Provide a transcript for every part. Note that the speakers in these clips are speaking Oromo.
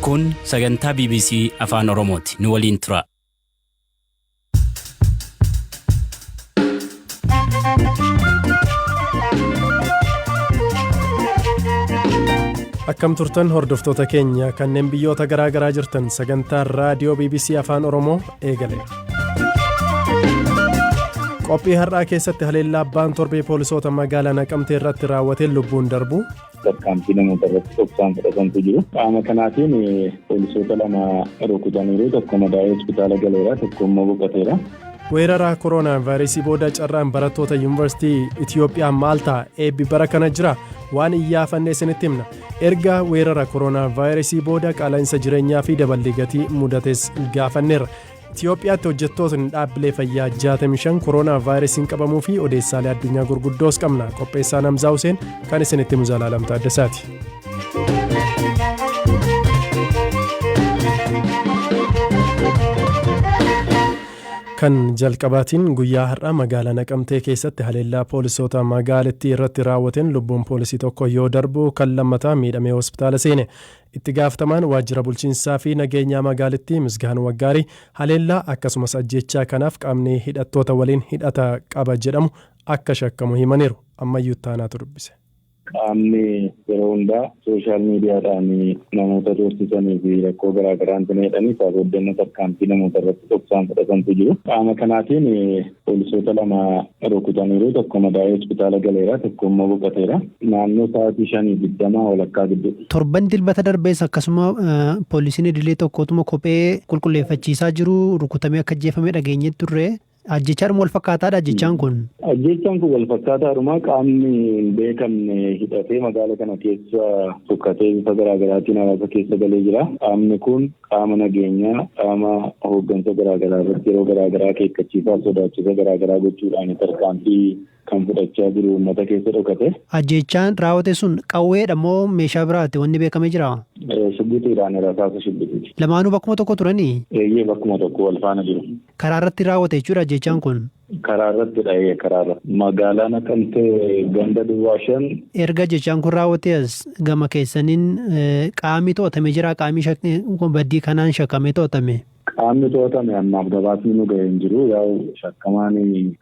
Kun sagantaa BBC Afaan Oromooti. Nu waliin tura. Akkam turtan hordoftoota keenya kanneen biyyoota garaa garaa jirtan, sagantaan raadiyoo BBC Afaan Oromoo eegaleera. Qophii har'aa keessatti haleellaa abbaan torbee poolisoota magaalaa Naqamtee irratti raawwateen lubbuun darbu. Tarkaanfii namoota irratti dhoksaan fudhatantu jiru. Qaama kanaatiin poolisoota lama rukutaniiru, tokko madaa'ee hospitaala galeera, tokko immoo boqoteera. Weerara koronaa vaayirasii booda carraan barattoota yuunivarsiitii Itiyoophiyaa maal ta'a? Eebbi bara kana jira? Waan iyyaafanne isinitti himna. Erga weerara koronaa vaayirasii booda qaala'insa jireenyaa fi daballi gatii mudates gaafanneerra. Itiyoophiyaatti hojjettootni dhaabbilee fayyaa 65 koronaa vaayirasiin qabamuu fi odeessaalee addunyaa gurguddoos qabna. Qopheessaan Hamzaa Huseen, kan isinitti himu Zalaalam Taaddasaati. Kan jalqabaatiin guyyaa har'aa magaalaa Naqamtee keessatti haleellaa poolisoota magaalittii irratti raawwateen lubbuun poolisii tokko yoo darbu, kan lammataa miidhamee hospitaala seene. Itti gaafatamaan waajjira bulchiinsaa fi nageenyaa magaalittii Misgaan Waggaarii haleellaa akkasumas ajjeechaa kanaaf qaamni hidhattoota waliin hidhata qaba jedhamu akka shakkamu himaniiru. Ammayyuu Ittaanaatu dubbise. Qaamni yeroo hundaa social miidiyaadhaan namoota doorsisanii fi rakkoo garaa garaan jedhanii isaa booddee tarkaanfii namoota irratti dhoksaan fudhatantu jiru. Qaama kanaatiin poolisoota lama rukutaniiru, tokko madaa'ee hospitaala galeera, tokko immoo boqoteera. Naannoo sa'aatii 5:20 walakkaa gidduu. Torban Dilbata darbees akkasuma poolisiin idilee tokkotuma kophee qulqulleeffachiisaa jiru rukutamee akka ajjeefame dhageenye turre. Ajjechaadhuma wal fakkaataadha ajjechaan kun. Ajjechaan kun wal fakkaataadhuma, qaamni hin beekamne hidhatee magaala kana keessa tukkatee bifa garaa garaatiin hawaasa keessa galee jira. Qaamni kun qaama nageenyaa, qaama hooggansa garaa garaa irratti yeroo garaa garaa akeekkachiisaa, sodaachisa garaa garaa gochuudhaan tarkaanfii kan fudhachaa jiru uummata keessa dhokate. Ajjechaan raawwate sun qawweedha moo meeshaa biraati, wanni beekamee jira? Shibbitiidhaan, rasaasa shibbitiiti. Lamaanuu bakkuma tokko turanii? Eeyyee, bakkuma tokko wal faana jiru. Karaa irratti raawwate jechuudha ajjechaan kun. Karaa irratti dha, karaa irratti. Magaalaa Naqamtee, ganda Duwwaa 5. Erga ajjechaan kun raawwate as gama keessaniin qaamni to'atame jira, qaamni baddii kanaan shakkamee to'atame? Qaamni to'atame ammaaf gabaasni nu ga'e hin jiru. Yaa'u shakkamaan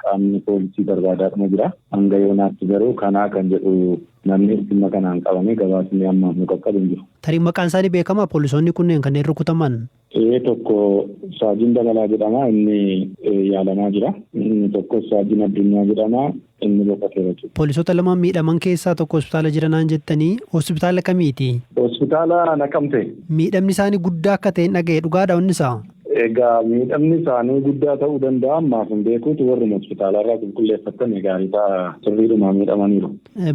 qaamni poolisii barbaadaadhuma jira. Hanga yoonaatti garuu kanaa kan jedhu namni dhimma kanaan qabamee gabaasni ammaaf nu qaqqabu hin jiru. Tarii maqaan isaanii beekamaa, poolisoonni kunneen kanneen rukutaman? Ee, tokko Saajin Dabalaa jedhama, inni yaalamaa jira. Inni tokko Saajin Addunyaa jedhama, inni boqoteera jechuudha. Poolisoota lama miidhaman keessaa tokko hospitaala jiranaan jettanii, hospitaala kamiiti? Hospitaala Naqamte. Miidhamni isaanii guddaa akka ta'e dhaga'e, dhugaadha wanni isaa? Egaa miidhamni isaanii guddaa ta'uu danda'a, ammaaf hin beekuutu, warruma hospitaalarraa qulqulleeffattan gaarii ta'a, sirriidhumaa miidhamaniiru.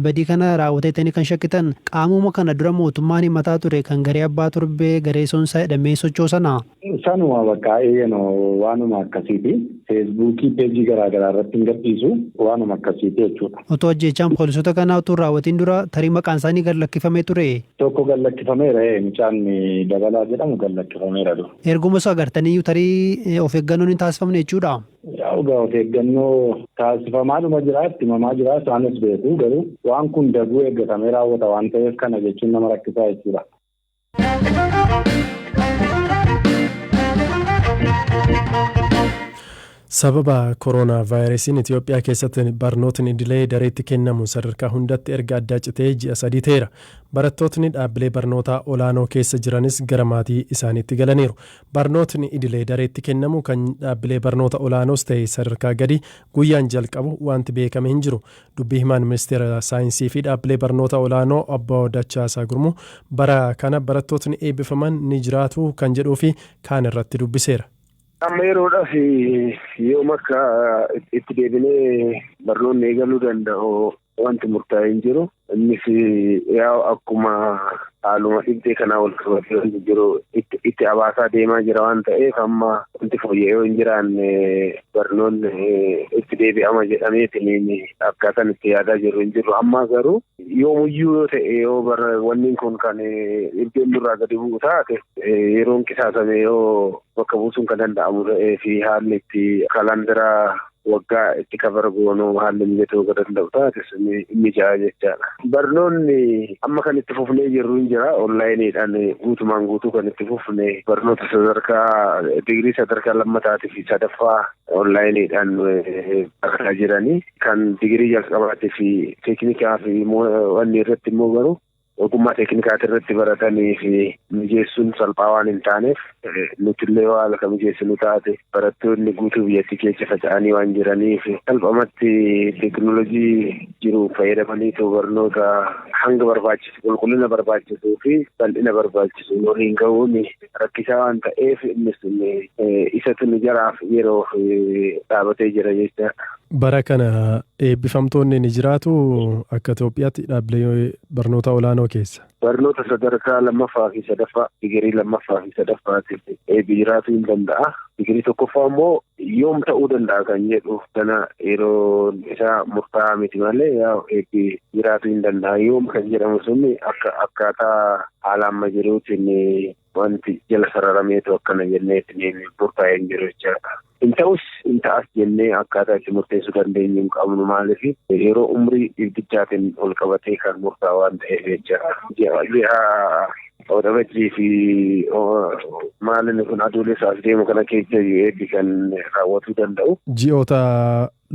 Badii kana raawwateetanii kan shakkitan qaamuma kana dura mootummaan himataa ture kan garee abbaa torbee, garee soonsaa jedhamee sochoosana? Sanuma bakka, eeyyano, waanuma akkasiiti. Feesbuukii peejii garaa garaa irratti hin gadhiisu, waanuma akkasiiti jechuudha. Otoo ajjeechaan poolisoota kanaa utuu raawwatiin dura tarii maqaan isaanii gad lakkifamee ture? Tokko gad lakkifameera, mucaan Dabalaa jedhamu gad lakkifameera dura. Erguma osoo agartaniyyuu tarii of eeggannoon hin taasifamne jechuudha. Yaa'u gaa, of eeggannoo taasifamaadhuma jira, itti himamaa jira, isaanis beeku, garuu waan kun daguu eeggatamee raawwata waan ta'eef kana jechuun nama rakkisaa jechuudha. Sababa koronaa vaayirasiin Itiyoophiyaa keessatti barnootni idilee dareetti kennamu sadarkaa hundatti erga addaa citee ji'a 3 ta'eera. Barattootni dhaabbilee barnootaa olaanoo keessa jiranis gara maatii isaaniitti galaniiru. Barnootni idilee dareetti kennamu kan dhaabbilee barnoota olaanoos ta'e sadarkaa gadi guyyaan jalqabu wanti beekame hin jiru. Dubbii himaan Ministeera Saayinsii fi dhaabbilee barnoota olaanoo Obbo Dachaasaa Gurmuu bara kana barattootni eebbifaman ni jiraatu kan jedhuu fi kaan irratti dubbiseera. Amma yeroodhaaf yoom akka itti deebinee barnoonni eegaluu danda'u wanti murtaa'e hin jiru. Innis yaa'u akkuma haaluma dhibdee kanaa wal qabatee wanti jiru itti abaasaa deemaa jira waan ta'eef, amma wanti fooyya'ee yoo hin jiraanne barnoonni itti deebi'ama jedhameetiin akkaataan itti yaadaa jirru hin jiru. Amma garuu yoomuyyuu yoo ta'e, yoo wanni kun kan dhibdeen nurraa gadi bu'u taate, yeroon qisaasame yoo bakka buusuun kan danda'amu ta'ee fi haalli itti kalandara Waggaa itti cover goonuu haalli mijatuu akka danda'u taate suni mijaa'aa jechaadha. Barnoonni amma kan itti fufnee jirru hin jira. Onlaayiniidhaan guutumaan guutuu kan itti fufne barnoota sadarkaa digirii sadarkaa lammataatii fi sadaffaa onlaayiniidhaan barataa jiranii kan digirii jalqabaatii fi teeknikaa fi wanni irratti immoo garuu ogummaa teeknikaati irratti baratanii fi mijeessuun salphaa waan hin taaneef nutillee haala kan mijeessinu taate barattoonni guutuu biyyattii keessa faca'anii waan jiraniif salphumatti teeknoolojii jiru fayyadamaniitu barnoota hanga barbaachisu qulqullina barbaachisuu fi bal'ina barbaachisu waliin gahuun rakkisaa waan ta'eef innis isatu nu jaraaf yeroo dhaabatee jira jechaadha. Bara kana eebbifamtoonni ni jiraatu akka Itoophiyaatti dhaabbilee barnoota olaanoo keessa. Barnoota sadarkaa lammaffaa fi sadaffaa digirii lammaffaa fi sadaffaatiif eebbi jiraatu hin danda'a. Digirii tokkoffaa immoo yoom ta'uu danda'a kan jedhu kana yeroo isaa murtaa'aa miti malee eebbi jiraatu hin danda'a. Yoom kan jedhamu sun akka akkaataa haala amma jiruutiin wanti jala sararameetu akkana jenneetiin murtaa'ee hin jiru jechaadha. Hin ta'us hin ta'as jennee akkaataa itti murteessuu dandeenyu hin qabnu maaliif yeroo umrii dhibbichaatiin ol qabatee kan murtaa'u waan ta'eef jechaadha. Ji'a Waxabajjii fi maalini kun aduulessaaf deemu kana keessa eebbi kan raawwatuu danda'u. Ji'oota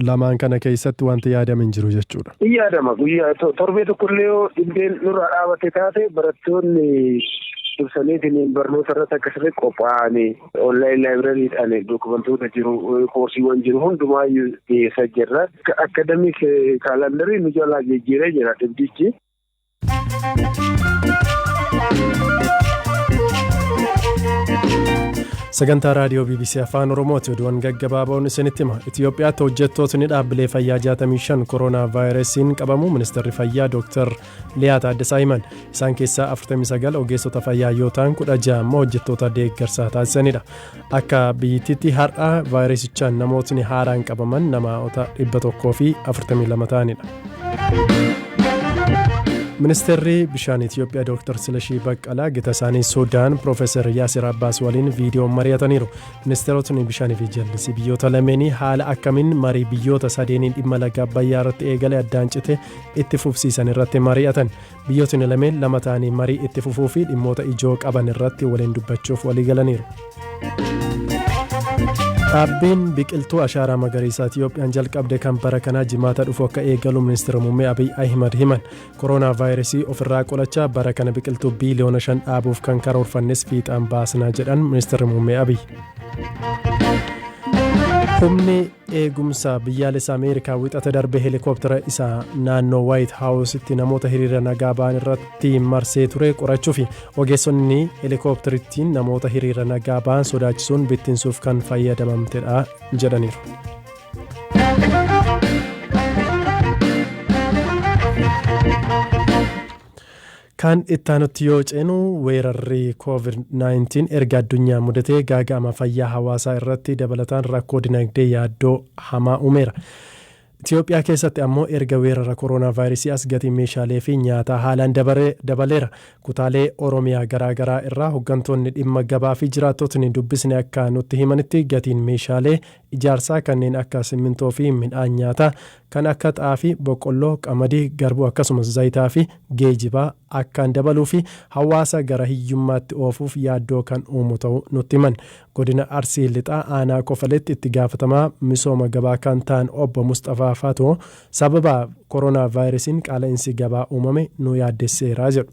lamaan kana keessatti wanti yaadame hin jiru jechuudha. In yaadama guyyaa torbee tokkollee yoo dhibeen nurraa dhaabate taate barattoonni dursaniitiin barnoota irratti akkasirratti qophaa'anii online laayibrariidhaan dokumentoota jiru koorsiiwwan jiru hundumaayyuu dhiyeessaa jirra. Academic calendarii nu jalaa jijjiiree jira dhibdichi. Sagantaa raadiyoo BBC Afaan Oromooti oduuwwan gaggabaaboon isinitti hima. Itoophiyaatti hojjettootni dhaabbilee fayyaa 65 koronaa vaayirasiin qabamu ministeerri fayyaa Dr. Liyaa Taaddasaa himan. Isaan keessaa 49 ogeessota fayyaa yoo ta'an 16 immoo hojjettoota deeggarsaa taasisanidha. Akka biyyattiitti har'a vaayirasichaan namootni haaraan qabaman namoota 142 ta'anidha. Ministeerri bishaan Itoophiyaa Dr. Silashii Baqqalaa gita isaanii Sudaan Profeesar Yaasir Abbaas waliin viidiyoon mari'ataniiru. Ministeerotni bishaanii fi jallisii biyyoota lameenii haala akkamiin marii biyyoota sadeeniin dhimma laga Abbayyaa irratti eegale addaan cite itti fufsiisan irratti mari'atan. Biyyootni lameen lama ta'anii marii itti fufuu fi dhimmoota ijoo qaban irratti waliin dubbachuuf walii galaniiru. Dhaabbiin biqiltuu ashaaraa magariisaa Itiyoophiyaan jalqabde kan bara kanaa jimaata dhufu akka eegalu ministeera muummee Abiy Ahimad himan. Koronaa vaayirasii ofirraa qolachaa bara kana biqiltuu biiliyoona 5 dhaabuuf kan karoorfannes fiixaan baasnaa jedhan ministeerri muummee Abiy. Humni eegumsa biyyaalessa Ameerikaa wixata darbe heelikooptara isaa naannoo Waayit Haawusitti namoota hiriira nagaa ba'an irratti marsee ture qorachuu fi ogeessonni heelikooptarittiin namoota hiriira nagaa ba'an sodaachisuun bittinsuuf kan fayyadamamtedha jedhaniiru. Kan ittaanutti yoo ceenu weerarri COVID-19 erga addunyaa mudatee gaaga'ama fayyaa hawaasaa irratti dabalataan rakkoo dinagdee yaaddoo hamaa uumeera. Itoophiyaa keessatti ammoo erga weerara koronaa vaayirasii as gatiin meeshaalee fi nyaataa haalaan dabaleera. Kutaalee Oromiyaa garaagaraa irraa hooggantoonni dhimma gabaa fi jiraattotni dubbisne akka nutti himanitti gatiin meeshaalee ijaarsaa kanneen akka simmintoo fi midhaan nyaataa kan akka xaafii, boqqolloo, qamadii, garbuu akkasumas zayitaa fi geejibaa akkaan dabaluu fi hawaasa gara hiyyummaatti oofuuf yaaddoo kan uumu ta'uu nutti himan. Godina Arsii Lixaa aanaa Kofaletti itti gaafatamaa misooma gabaa kan ta'an obbo Mustafaa Fatoo sababa koronaa vaayirasiin qaala'insi gabaa uumame nu yaaddesseeraa jedhu.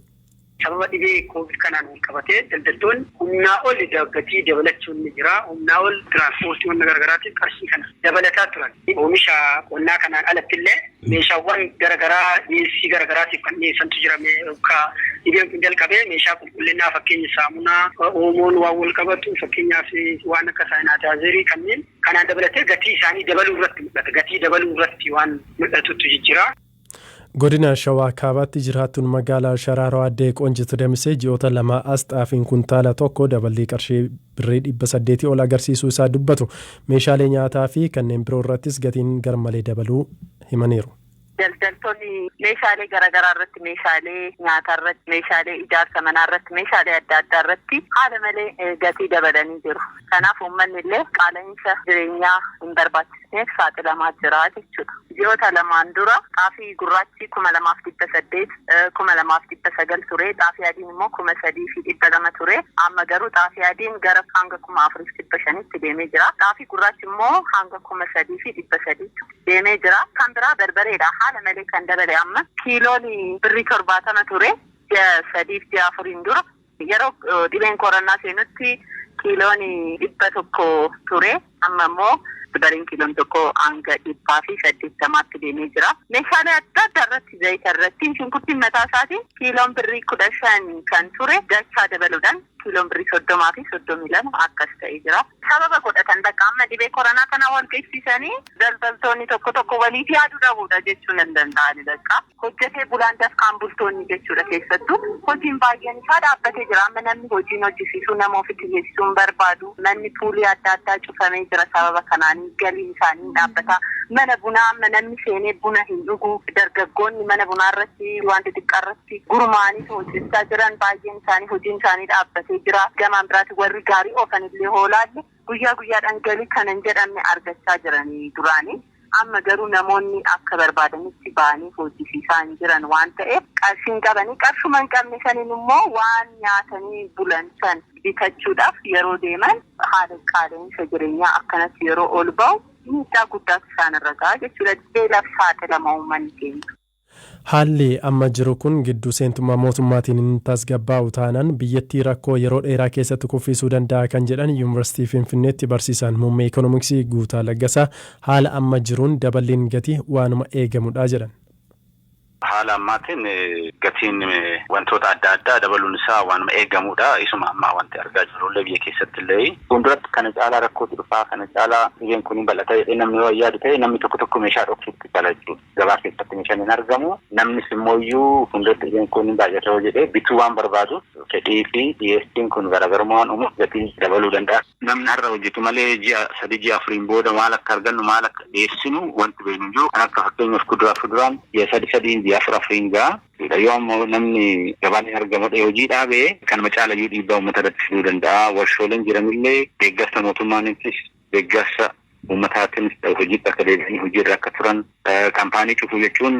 Sababa dhibee koovid kanaan wal qabatee daldaltoonni humnaa ol gatii dabalachuun ni jira. Humnaa ol tiraanspoortii wanna garagaraatiif qarshii kana dabalataa turan. Oomisha qonnaa kanaan alatti illee meeshaawwan garagaraa dhiyeessii garagaraatiif kan dhiyeessantu jira. Dhibeen kun jalqabee meeshaa qulqullinnaa fakkeenya saamunaa, oomoon waan wal qabatu fakkeenyaaf waan akka saayinaataayizerii kanneen kanaan dabalatee gatii isaanii dabaluu irratti mul'ata. Gatii dabaluu irratti waan mul'atutu jijjiira. Godina Shawaa Kaabaatti jiraattuun magaalaa Sharaaroo Addee Qonjitu Damisee ji'oota lama as xaafiin kuntaala tokko daballii qarshii birrii 800 ol agarsiisuu isaa dubbatu. Meeshaalee nyaataa fi kanneen biroo irrattis gatiin garmalee dabaluu himaniiru. Daldaltoonni meeshaalee garaagaraa irratti, meeshaalee nyaataa irratti, meeshaalee ijaarsa manaa irratti, meeshaalee adda addaa irratti haala malee gatii dabalanii jiru. Kanaaf uummanni illee qaala'insa jireenyaa hin barbaachisu hojjechiisneef saaxilamaa jira jechuudha. Ji'oota lamaan dura xaafii gurraachi 2,800, 2,900 ture. Xaafii adiin immoo 3,200 ture. Amma garuu xaafii adiin gara hanga 4,500tti deemee jira. Xaafii gurraachi immoo hanga 3,300tti deemee jira. Kan biraa barbareedha. Haala malee kan dabale amma kiiloon birrii 70 ture. Ji'a 3f ji'a 4n dura yeroo dhibeen koronaa seenutti kiiloon 100 ture. Amma immoo barbareen kiiloon tokko hanga 180tti deemee jira. Meeshaalee adda addaa irratti, zayita irratti, shunkurtiin mataa isaatiin kiiloon birrii 15 kan ture dachaa dabaluudhaan kiiloon birrii 30 fi 32 akkas ta'ee jira. Sababa godhatan bakka amma dhibee koronaa kana wal geessisanii daldaltoonni tokko tokko waliif yaaduu dhabuudha jechuun hin danda'ani bakka. Hojjetee bulaan, dafqaan bultoonni jechuudha, keessattuu hojiin baay'een isaa dhaabbatee jira. Amma namni hojiin hojjisiisuu, nama ofitti geessisuu hin barbaadu. Manni puulii adda addaa cufamee jira, sababa kanaanii galiin isaanii hin dhaabbata. Mana bunaa amma namni seenee buna hin dhugu. Dargaggoonni mana bunaa irratti waan xixiqqaa irratti gurmaa'anii hojjechaa jiran baay'een isaanii hojiin isaanii dhaabbatee jira. Gamaan biraatti warri gaarii oofan illee hoolaalle guyyaa guyyaadhaan galii kana hin jedhamne argachaa jiranii duraanii. Amma garuu namoonni akka barbaadanitti ba'anii hojjisiisaa hin jiran waan ta'eef qarshii hin qabanii, qarshuma hin qabne saniin immoo waan nyaatanii bulan san bitachuudhaaf yeroo deeman haala qaala'insa jireenyaa akkanatti yeroo ol ba'u miidhaa guddaatu isaan irra ga'a jechuudha. Beelaaf saaxilama uummanni keenya. Haalli amma jiru kun gidduu seentummaa mootummaatiin hin tasgabbaa'u taanaan biyyattii rakkoo yeroo dheeraa keessatti kuffisuu danda'a kan jedhan Yuunivarsiitii Finfinneetti barsiisaan muummee Ikoonomiksii Guutaa Laggasaa, haala amma jiruun daballiin gatii waanuma eegamudha jedhan. Haala ammaatiin gatiin wantoota adda addaa dabaluun isaa waanuma eegamudha. Isuma ammaa wanti argaa jirrullee biyya keessatti illee. Fuulduratti kana caalaa rakkootu dhufaa, kana caalaa dhibeen kun bal'ata jedhee namni yoo yaadu ta'e, namni tokko tokko meeshaa dhoksuutti gala jechuudha. Gabaa keessatti meeshaan hin argamu. Namnis immoo iyyuu fuulduratti dhibeen kun baay'ata yoo jedhee bituu waan barbaadu, fedhii fi dhiyeessiin kun garaagarummaa waan uumuuf gatiin dabaluu danda'a. Namni har'a hojjetu malee ji'a 3, ji'a 4n booda maal akka argannu, maal akka dhiyeessinu wanti beeknu hin jiru. Kan akka fakkeenyaaf kuduraa fi fuduraan ji'a sadi sadiin, ji'a afur afuriin ga'a. Yoo ammoo namni gabaan hin argamu hojii dhaabee, kanuma caalayyuu dhiibbaa uummata irratti fiduu danda'a. Warshooleen jiranillee deeggarsa mootummaaniitis deeggarsa uummataatiinis hojiitti akka deebi'anii hojiirra akka turan, kaampaanii cufuu jechuun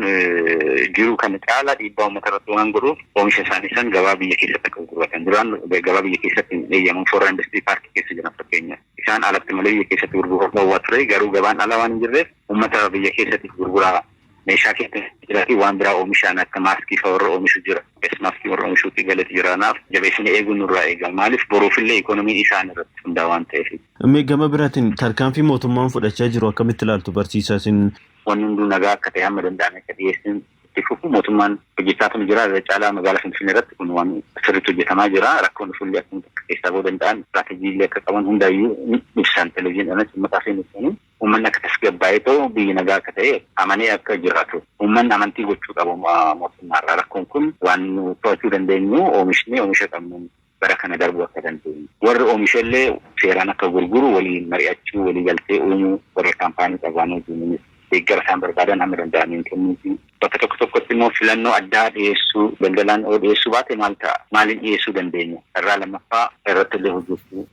jiru kana caalaa dhiibbaa uummata irratti waan godhuuf, oomisha isaanii san gabaa biyya keessatti akka gurguratan, duraan gabaa biyya keessatti hin eeyyaman, foreign industry park keessa jiran fakkeenya isaan alatti malee biyya keessatti gurguruu dhowwaa ture. Garuu gabaan ala waan hin jirreef uummata biyya keessatti gurguraa, meeshaa keessa jira fi waan biraa oomishaan akka maaskii fa'aa warra oomishu jira. Maaskii warra oomishuutti galati jira. Kanaaf jabeessanii eeguun nurraa eegama. Maaliif, boruufillee ikoonomiin isaan irratti hundaa waan ta'eef. Mee gama biraatiin tarkaanfii mootummaan fudhachaa jiru akkamitti ilaaltu, barsiisaa isin? Wanni hunduu nagaa akka ta'e, hamma danda'ame akka dhiyeessin itti fufu mootummaan hojjechaa jira. Irra caalaa magaalaa Finfinnee irratti kun waan sirriitti hojjetamaa jira. Rakkoon dhufullee akkamitti akka keessaa bahuu danda'an istiraatejii akka qaban hundaayyuu ibsan, televezyiiniidhaanis uummataa fi ibsanii, uummanni akka tasgabbaa'ee ta'u, biyyi nagaa akka ta'e amanee akka jiraatu uummanni amantii gochuu qabu mootummaarraa. Rakkoon kun waan to'achuu dandeenyu, oomishni oomisha qabnu bara kana darbuu akka dandeenyu, warri oomisha illee seeraan akka gurguru waliin mari'achuu, walii galtee uumuu, warra kaampaanii qaban wajjinis deeggara isaan barbaadan hamma danda'aniin kennuufi, bakka tokko tokkotti immoo filannoo addaa dhiyeessuu, daldalaan oo dhiyeessuu baate maal ta'a, maaliin dhiyeessuu dandeenya, irraa lammaffaa irratti illee hojjechuu,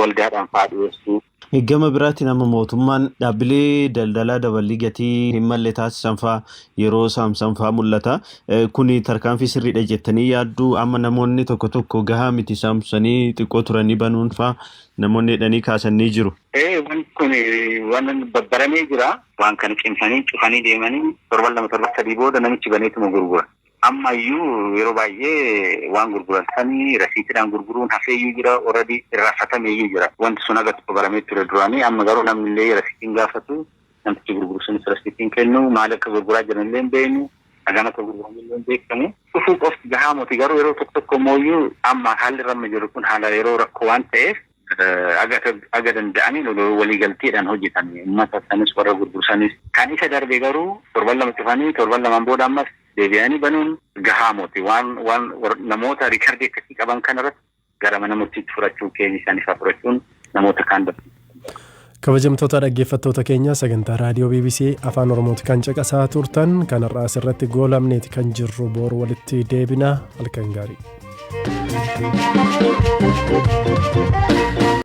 waldaadhaan fa'aa dhiyeessuu. Gama biraatiin amma mootummaan dhaabbilee daldalaa daballii gatii hin malle taasisan fa'aa yeroo saamsan fa'aa mul'ata. Kuni tarkaanfii sirriidha jettanii yaaddu? Amma namoonni tokko tokko gahaa miti, saamsanii xiqqoo turanii banuun fa'aa namoonni jedhanii kaasanii jiru. Wanti kun waan babbaramee jira. Waan kana cimsanii cufanii deemanii torban 2, torban 3 booda namichi baneetuma gurgura. Ammayyuu yeroo baay'ee waan gurguran sanii rasiitiidhaan gurguruun hafeeyyuu jira, already irraanfatameeyyuu jira. Wanti sun haga tokko baramee ture duraanii, amma garuu namni illee rasiitiin gaafatu, namtichi gurguru sunis rasiitiin kennu, maal akka gurguraa jiran illee hin beeknu, hagam akka gurguran illee hin beekamu. Dhufuu qofti gahaa miti, garuu yeroo tokko tokko immoo amma haalli irra jiru kun haala yeroo rakkoo waan ta'eef aga danda'aniin waliigalteedhaan hojjetan, uummata sanis warra gurgursanis. Kan isa darbe garuu torban 2 cufanii torban 2n booda ammas deebi'anii banuun gahaa miti. Waan namoota riikardii akkasii qaban kanarratti gara mana murtiitti fudhachuu, keezii isaanii fa'aa fudhachuun namoota kaan barsiisuu. Kabajamtoota dhaggeeffattoota keenya, sagantaa raadiyoo BBC Afaan Oromooti kan caqasaa turtan. Kanarraa asirratti goolamneeti kan jirru. Boru walitti deebina, halkan gaarii.